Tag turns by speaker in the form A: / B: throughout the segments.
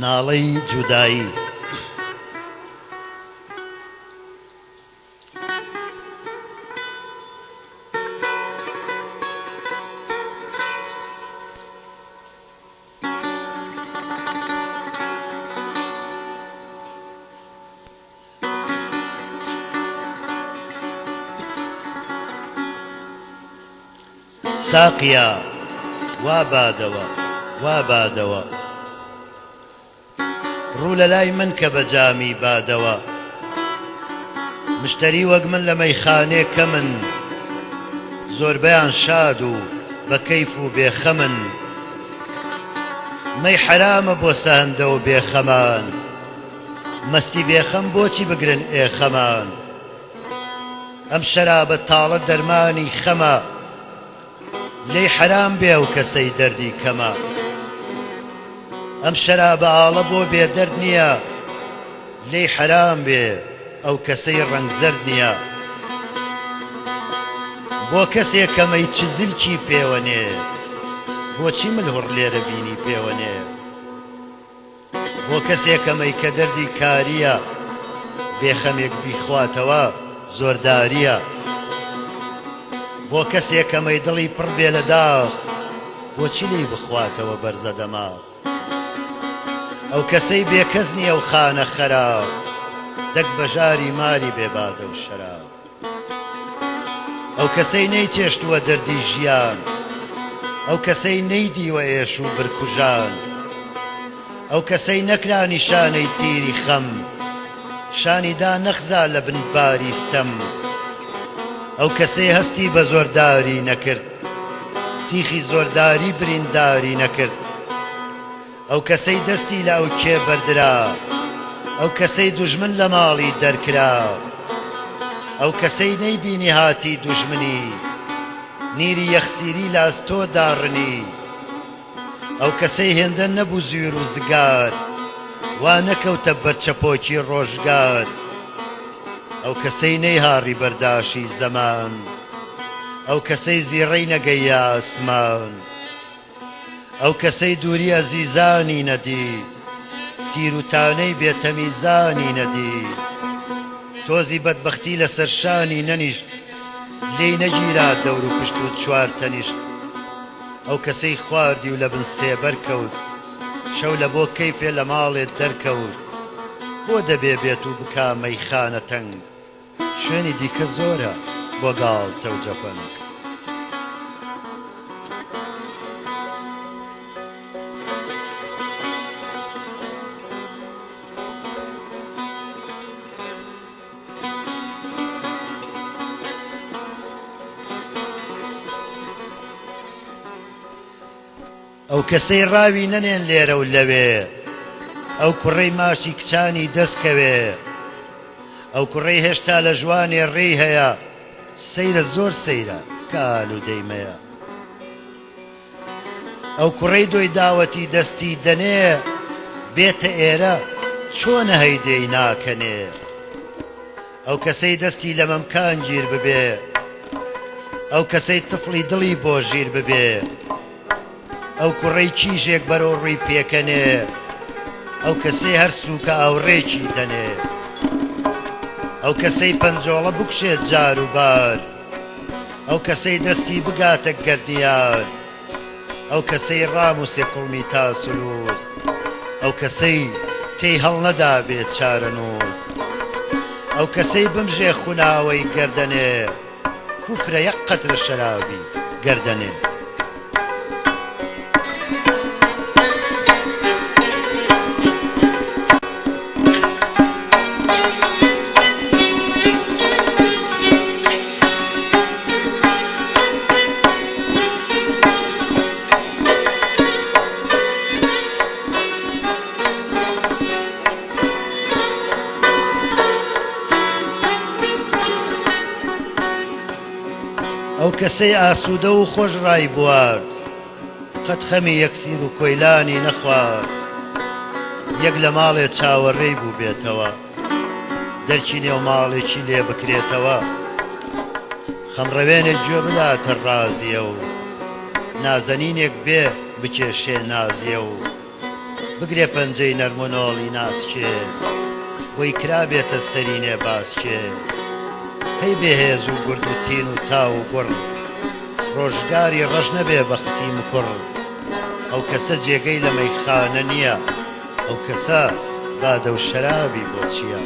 A: ناڵەی جودایی. ساقیا وا بادەوە، وا بادەوە. ڕوو لە لای من کە بە جامی بادەوە. مشتەری وەک من لە مەیخانێ کەمن. زۆربەیان شاد و بە کەیف و بێ خەمن. مەی حەرامە بۆ سەهەندە و بێ خەمان. مەستی بێ خەم بۆچی بگرن ئێ خەمان. ئەم شەرابە تاڵە دەرمانی خەمە. لێی حەرام بێ ئەو کەسەی دەردی کەمە. ئەم شەرابە ئاڵە بۆ بێ دەرد نییە. لێی حەرام بێ ئەو کەسەی ڕەنگ زەرد نییە. بۆ کەسێ کە مەی چزلکی پێوە نێ. بۆچی ملهوڕ لێرە بینی پێوە نێ. بۆ کەسێ کە مەی کە دەردی کارییە بێ خەمێک بیخواتەوە زۆردارییە. بۆ کەسێ کە مەی دڵی پڕ بێ لە داخ بۆچی لێی بخواتەوە بەرزە دەماخ. ئەو کەسەی بێ کەس نییە و خانە خەراو دەک بەژاری ماری بێ بادە و شەراو. ئەو کەسەی نەیچێشتووە دەردی ژیان، ئەو کەسەی نەیدیوە ئێش و برکوژان، ئەو کەسەی نەکرا نیشانەی تیری خەم، شانی دا نەخزا لە بن باری ستەم، ئەو کەسەی هەستی بە زۆرداری نەکرد، تیخی زۆرداری برینداری نەکرد. ئەو کەسەی دەستی لە ئەو کێ بەردرا، ئەو کەسەی دوژمن لە ماڵی دەرکرا، ئەو کەسەی نەیبینی هاتی دوژمنی، نیری یەخسیری لە ئەستۆ داڕنی، ئەو کەسەی هێندە نەبوو زویر و زگار، وا نەکەوتە بەر چەپۆکی ڕۆژگار، ئەو کەسەی نەیهاڕی بەرداشی زەمان، ئەو کەسەی زیڕەی نەگەییە ئاسمان. ئەو کەسەی دووری ئەزیزانی نەدی، تیر و تانەی بێ تەمیزانی نەدی، تۆزی بەدبەختی لەسەر شانی نەنیشت، لێی نەگیرا دەور و پشت و چوار تەنیشت. ئەو کەسەی خواردی و لە بن سێبەر کەوت، شەو لە بۆ کەیفێ لە ماڵێ دەرکەوت، بۆ دەبێ بێت و بکا مەیخانە تەنگ؟ شوێنی دیکە زۆرە بۆ گاڵتە و جەفەنگ. ئەو کەسەی ڕاوی نەنێن لێرە و لەوێ ئەو کوڕەی ماچی کچانی دەست کەوێ ئەو کوڕەی هێشتا لە ژوانێ ڕێی هەیە سەیرە زۆر سەیرە کە ئالوودەی مەیە ئەو کوڕەی دۆی داوەتی دەستی دەنێ بێتە ئێرە چۆنە هەی دێی ناکەنێ ئەو کەسەی دەستی لە مەمکان گیر ببێ ئەو کەسەی تفڵی دڵی بۆ ژیر ببێ ئەو کوڕەی کیژێک بەرەو ڕووی پێکەنێ ئەو کەسەی هەر سووکە ئاوڕێکی دەنێ ئەو کەسەی پەنجۆڵە بکوشێت جار و بار ئەو کەسەی دەستی بگاتە گەردیار ئەو کەسەی ڕاموسێ کوڵمی تاسولوز ئەو کەسەی تێی هەڵنەدابێ چارەنووس ئەو کەسەی بمژێ خوناوەی گەردەنێ کوفرە یەک قەترە شەرابی گەردەنێ. ئەو کەسەی ئاسوودە و خۆش ڕایبوارد قەت خەمی یەکسیر و کۆیلانی نەخوارد یەک لە ماڵێ چاوەڕێی بووبێتەوە دەرکی نێو ماڵێکی لێ بکرێتەوە خەمڕەوێنێک گوێ بداتە ڕازیە و نازەنینێک بێ بکێشێ نازیە و. بگرێ پەنجەی نەرمونۆڵی ناسکێ، بۆی کرابێتە سەرینێ باسکێ. هەی بێ هێز و گورد و تین و تاو و گوڕ، ڕۆژگاری ڕەش نەبێ بەختی مکوڕ. ئەو کەسە جێگەی لە مەیخانە نییە، ئەو کەسە بادە و شەرابی بۆ چییە؟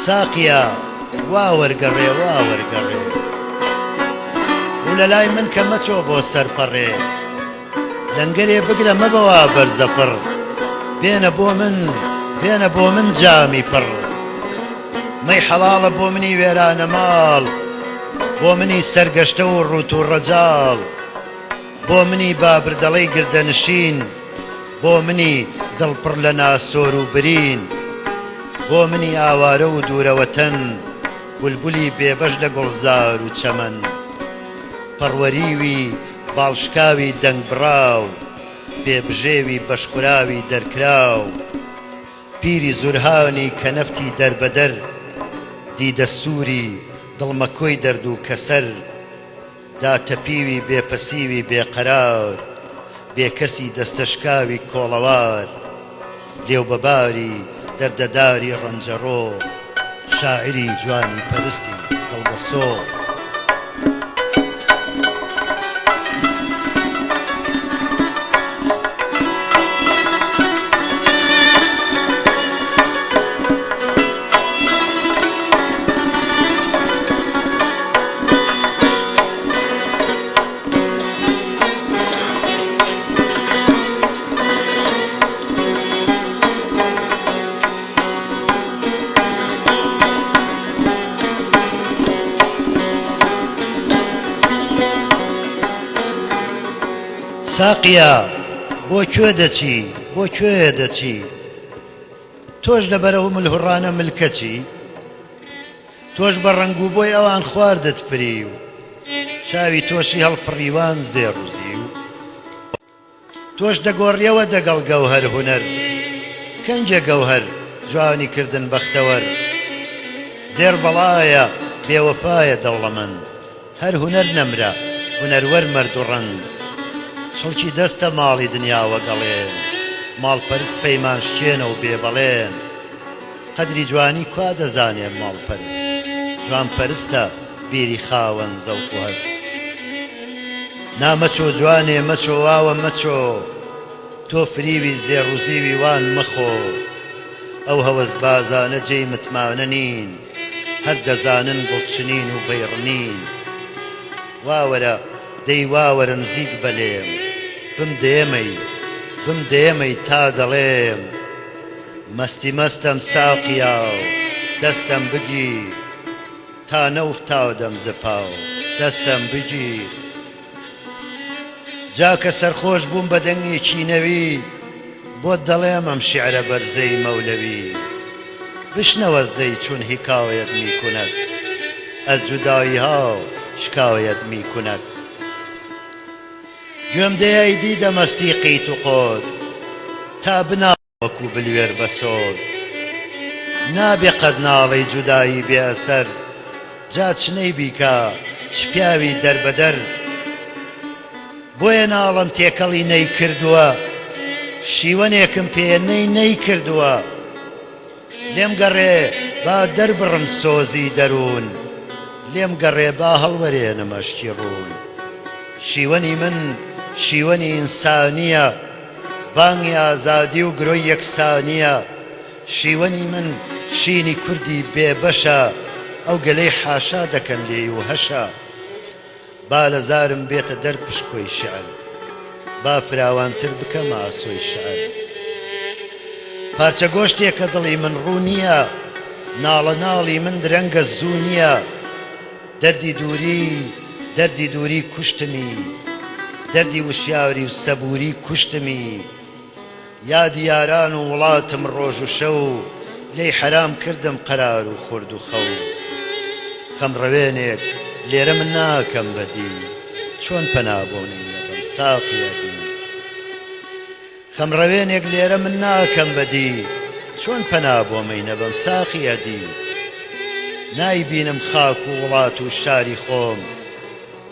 A: ساقیا وا وەرگەڕێ وا وەرگەڕێ ڕوو لە لای من کە مەچۆ بۆ سەر پەڕێ. لەنگەرێ بگرە مەبەوە بەرزەفڕ بێنە بۆ من بێنە بۆ من جامی پڕ مەی حەڵاڵە بۆ منی وێرانە ماڵ بۆ منی سەرگەشتە و ڕووت و ڕەجاڵ بۆ منی بابردەڵەی گردەنشین بۆ منی دڵ پڕ لە ناسۆر و برین بۆ منی ئاوارە و دوورەوەتەن بولبولی بێبەش لە گوڵزار و چەمەن پەڕوەریوی باڵشکاوی دەنگبڕاو، بێ بژێوی بەشخوراوی دەرکراو، پیری زورهانی کەنەفتی دەربەدەر، دیدە سووری دڵمەکۆی دەرد و کەسەر، داتەپیوی بێ پەسیوی بێ قەرار، بێ کەسی دەستەشکاوی کۆڵەوار، لێوبەباری دەردەداری ڕەنجەڕۆ، شاعیری جوانی پەرستی دڵبەسۆ. ساقیا، بۆ کوێ دەچی، بۆ کوێ دەچی؟ تۆش لەبەر ئەو ملهوڕانە ملکەچی؟ تۆش بە ڕەنگ و بۆی ئەوان خواردت فریو، چاوی تۆشی هەڵفڕیوان زێڕ و زیو. تۆش دەگۆڕیەوە دەگەڵ گەوهەر هونەر کەنگێ گەوهەر جوانی کردن بەختەوەر زێڕ بەڵایە بێوەفایە دەوڵەمەند هەر هونەر نەمرە هونەروەر مەرد و ڕەند چڵکی دەستە ماڵی دنیا وەگەڵێن ماڵ پەرست پەیمان شکێنە و بێ بەڵێن قەدری جوانی کوا دەزانێ ماڵ پەرست جوان پەرستە بیری خاوەن زەوق و هەست. نا مەچۆ جوانێ مەچۆ واوە مەچۆ تۆ فریوی زێڕ و زیوی وان مەخۆ ئەو هەوەسبازانە جێی متمانە نین هەر دەزانن گوڵ چنین و بەیڕنین واوەرە دەی واوەرە نزیک بە لێم بمدەیەمەی بمدەیەمەی تا دەڵێم مەستی مەستەم ساقیا و دەستەم بگیر. تا نەوفتادەم ز پاو دەستەم بگیر. جا کە سەرخۆش بووم بە دەنگێکی نەوی بۆت دەڵێم ئەم شیعرە بەرزەی مەولەوی بشنەوەز دەی چون حکایت می کند از جداییها شکایت می کند. گوێم دەیە ئەی دیدە مەستی قیت و قۆز تا بنا. وەکو بلوێر بە سۆز. نابێ قەت ناڵەی جودایی بێ ئەسەر جا چ نەی بیکا چ پیاوی دەربەدەر بۆیە ناڵەم تێکەڵی نەی کردووە شیوەنێکم پێیە نەی نەی کردووە لێم گەڕێ با دەربڕم سۆزی دەروون لێم گەڕێ با هەڵوەرێنم ئەشکی ڕوون شیوەنی من شیوەنی ئینسانییە بانگی ئازادی و گرۆی یەکسانییە شیوەنی من شینی کوردی بێ بەشە ئەو گەلەی حاشا دەکەن لێی و هەشە با لە زارم بێتە دەر پشکۆی شیعر با فراوانتر بکەم ئاسۆی شیعر پارچە گۆشتێکە دڵی من ڕوو نییە ناڵە ناڵی من درەنگە زوو نییە دەردی دووری دەردی دووری کوشتمی دەردی وشیاری و سەبووری کوشتمی یادی یاران و وڵاتم ڕۆژ و شەو لێی حەرام کردم قەرار و خورد و خەو خەم ڕەوێنێک لێرە من ناکەم بە دی چۆن پەنا بۆ نەی نەبم ساقیە دی. خەمڕەوێنێک لێرە من ناکەم بەدی چۆن پەنا بۆ مەی نەبەم ساقی ئەدی نایبینم خاک و وڵات و شاری خۆم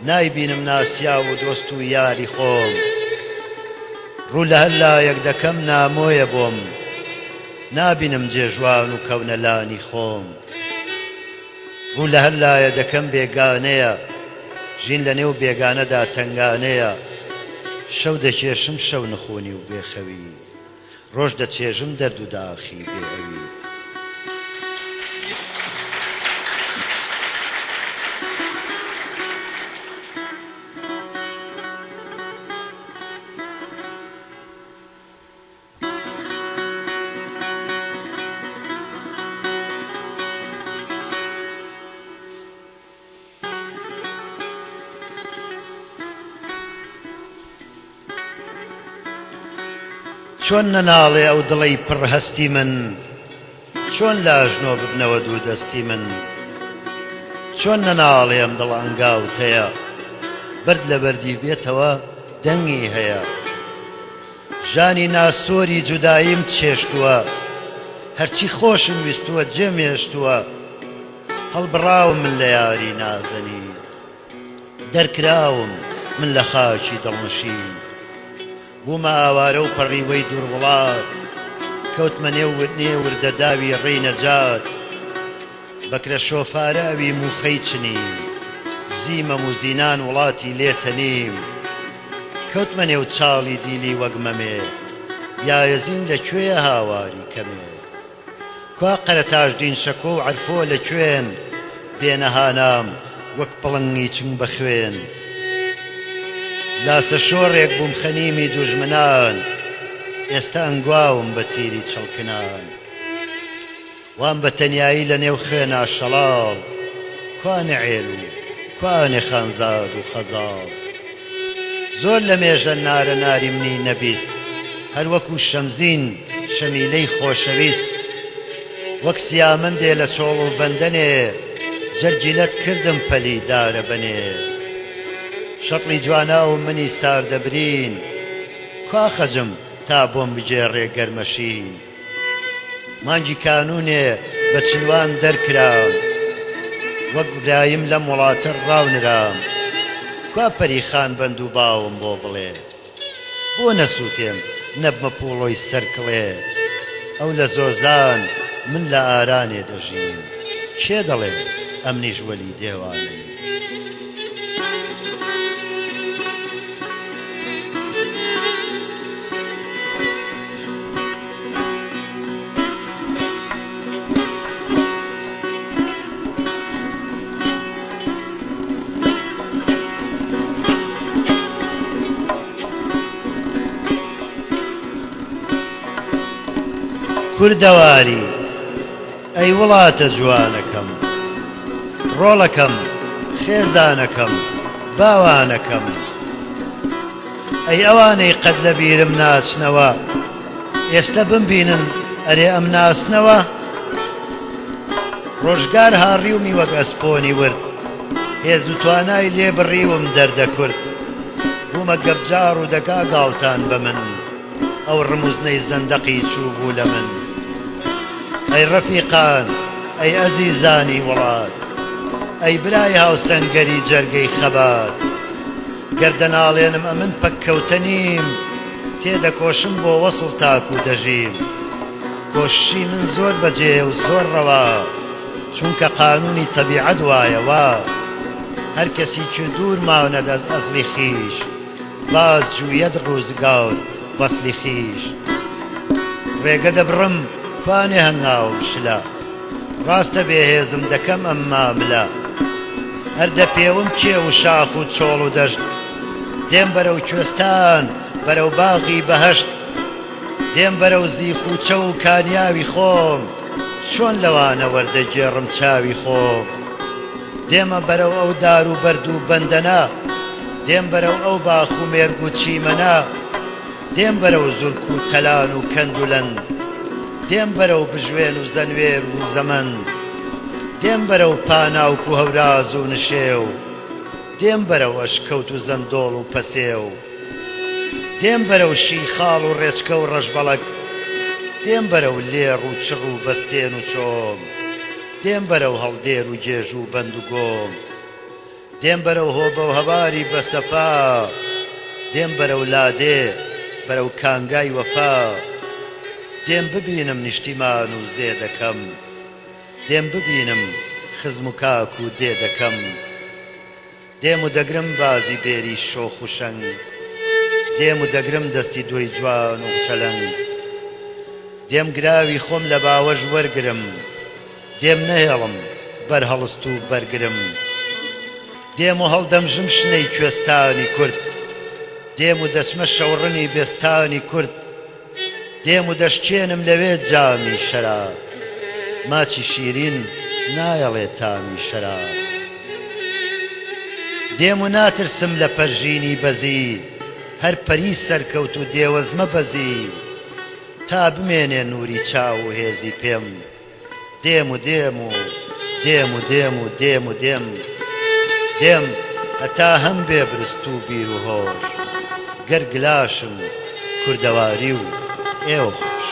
A: نایبینم ناسیاو و دۆست و یاری خۆم ڕوو لە هەر لایەک دەکەم نامۆیە بۆم نابینم جێژوان و کەونە لانی خۆم. ڕوو لە هەر لایە دەکەم بێگانەیە ژین لە نێو بێگانەدا تەنگانەیە شەو دەکێشم شەو نخوونی و بێ خەوی ڕۆژ دەچێژم دەرد و داخی بێ ئەوی. چۆن نەناڵێ ئەو دڵەی پڕ هەستی من چۆن لە ئەژنۆ ببنەوە دوو دەستی من چۆن نەناڵێ ئەم دڵە ئەنگاوتەیە بەرد لە بەردی بێتەوە دەنگی هەیە. ژانی ناسۆری جوداییم چێشتووە هەرچی خۆشم ویستووە جێم هێشتووە هەڵبڕاوم من لە یاری نازەنین دەرکراوم من لە خاکی دڵنشین بوومە ئاوارە و پەڕیوەی دوور وڵات کەوتمە نێو نێ وردە داوی ڕێی نەجات بەکرە شۆفارە ئەوی موخەی چنی زیمەم و زینان وڵاتی لێ تەنیم کەوتمە نێو چاڵی دیلی وەک مەمێ یایەزین لە کوێیە هاواری کەمێ کوا قەرەتاژدین شەکۆ و عەرفۆ لە کوێن دێنە هانام وەک پڵنگی چنگ بە خوێن لاسە شۆڕێک بووم خەنیمی دوژمنان ئێستە ئەنگواوم بە تیری چڵکنان. وام بە تەنیایی لە نێو خوێنا شەڵاڵ کوانێ عێل و کوانێ خانزاد و خەزاڵ زۆر لە مێژە نارە ناری منی نەبیست هەر وەکوو شەمزین شەمیلەی خۆشەویست وەک سیامەندێ لە چۆڵ و بەندەنێ جەرگی لەت کردم پەلی دارە بەنێ شەتڵی جواناوم منی ساردەبرین کوا خەجم تا بۆم بگێڕێ گەرمەشین. مانگی کانوونێ بە چلوان دەرکرام وەک برایم لەم وڵاتە ڕاونرام کوا پەریخان بەند و باوم بۆ بڵێ بۆ نەسووتێم نەبمە پووڵۆی سەر کڵێ ئەو لە زۆزان من لە ئارانێ دەژیم کێ دەڵێ ئەمنیش وەلی دێوانم. کوردەواری ئەی وڵاتە جوانەکەم ڕۆڵەکەم خێزانەکەم باوانەکەم ئەی ئەوانەی قەت لە بیرم ناچنەوە ئێستە بمبینن ئەرێ ئەمناسنەوە؟ ڕۆژگار هاڕیومی وەک ئەسپۆنی ورد هێز و توانای لێ بڕیوم دەردە کورد بوومە گەپجاڕ و دەکا گاڵتان بە من ئەو ڕموزنەی زەندەقی چووبوو لە من ئەی ڕەفیقان ئەی ئەزیزانی وڵات ئەی برای هاوسەنگەری جەرگەی خەبات گەر دەناڵێنم ئەمن پەککەوتە نیم تێدەکۆشم بۆ وەسڵ تاکو دەژیم کۆششی من زۆر بەجێیە و زۆر ڕەوا چونکە قانونی تەبیعەت وایە وا هەر کەسی که دوور ماند از اصل خویش باز جوید روزگار وصل خویش ڕێگە دەبڕم کوانێ هەنگاوم شلە ڕاستە بێهێزم دەکەم ئەمما ملە هەر دەپێوم کێو و شاخ و چۆڵ و دەشت دێم بەرەو کوێستان بەرەو باغی بەهەشت دێم بەرەو زیخ و چەو و کانیاوی خۆم چۆن لەوانە وەردەگێڕم چاوی خۆم دێمە بەرەو ئەو دار و بەرد و بەندەنە دێم بەرەو ئەو باخ و مێرگ و چیمەنە دێم بەرەو زورک و تەلان و کەند و لەند دێم بەرەو بژوێن و زەنوێر و زەمەند دێم بەرەو پاناوک و هەوراز و نشێو دێم بەرەو ئەشکەوت و زەندۆڵ و پەسێو. دێم بەرەو شیخاڵ و ڕێچکە و ڕەشبەڵەک، دێم بەرەو لێڕ و چڕ و بەستێن و چۆم، دێم بەرەو هەڵدێر و گێژ و بەند و گۆم. دێم بەرەو هۆبە و هەواری بە سەفا، دێم بەرەو لادێ، بەرەو کانگای وەفا. دێم ببینم نیشتیمان و زێدەکەم، دێم ببینم خزم و کاک و دێدەکەم. دێم و دەگرم بازی بێری شۆخ و شەنگ، دێم و دەگرم دەستی دۆی جوان و چەلەنگ. دێم گراوی خۆم لە باوەش وەرگرم، دێم نەهێڵم بەر هەڵست و بەرگرم. دێم و هەڵدەمژم شنەی کوێستانی کورد، دێم و دەچمە شەوڕنی بێستانی کورد. دێم و دەشکێنم لەوێ جامی شەراب، ماچی شیرین نایەڵێ تامی شەراب. دێم و ناترسم لە پەرژینی بەزی، هەر پەری سەرکەوت و دێوەزمە بەزی. تا بمێنێ نووری چاو و هێزی پێم. دێم و دێم و دێم و دێم و دێم و دێم دێم هەتا هەم بێ برست و بیر و هۆش گەر گلاشم کوردەواری و ئێوە خۆش.